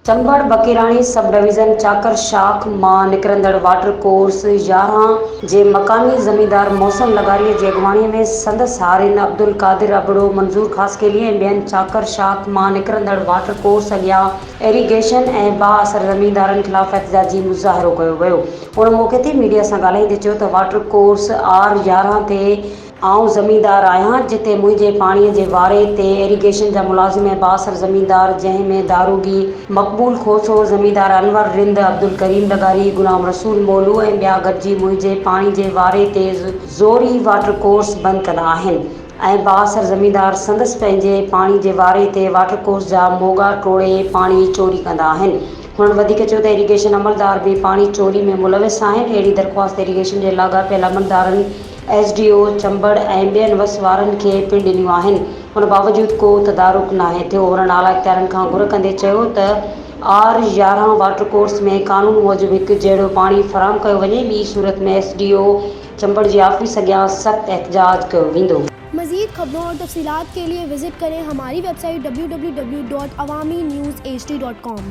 Chambar Bakirani sub division چاڪر شاخ مان نڪرندڙ واٽر ڪورس 11 جي مقامي زميندار محسن لغاري جي اڳواڻي ۾ سندس هارين عبدالقادر ابڙو، منظور خاصخيلي ۽ ٻين چاڪر شاخ مان نڪرندڙ واٽر ڪورس اڳيان ايريگيشن ۽ بااثر زميندارن خلاف احتجاجي مظاهرو ڪيو ويو. ان موقعي تي ميڊيا سان ڳالهائيندي چيو ته واٽر ڪورس آر 11 تي آئون زميندار آهيان، جتي منهنجي پاڻيء جي واري تي ايريگيشن جا ملازم ۽ بااثر زميندار جنهن ۾ داروغي مقبول کوسو، زميندار انور رند، عبدالڪريم لغاري، غلام رسول مولو ۽ ٻيا گڏجي منهنجي پاڻي جي واري تي زوري واٽر ڪورس بند ڪندا آهن ۽ بااثر زميندار سندس پنهنجي پاڻي جي واري تي واٽر ڪورس جا موڳا ٽوڙي پاڻي چوري ڪندا آهن. هنن وڌيڪ چيو ته ايريگيشن عملدار به پاڻي چوري ۾ ملوث آهن، اهڙي درخواست ايريگيشن جي لاڳاپيل عملدارن ايس ڊي او چمبڙ ۽ ٻين وس وارن کي پڻ ڏنيون آهن ان باوجود ڪو تدارڪ ناهي ٿيو. هنن اعليٰ اختيارين کان گهر ڪندي چيو ته آر 11 واٽر ڪورس ۾ قانون موجب هڪ جهڙو پاڻي فراهم ڪيو وڃي ٻي صورت ۾ ايس ڊي او چمبڙ جي آفيس اڳيان سخت احتجاج ڪيو ويندو. مزيد خبرون اور تفصيلات کے لئے وزٽ کرين ھماري web site www.awamiNewsHD.com.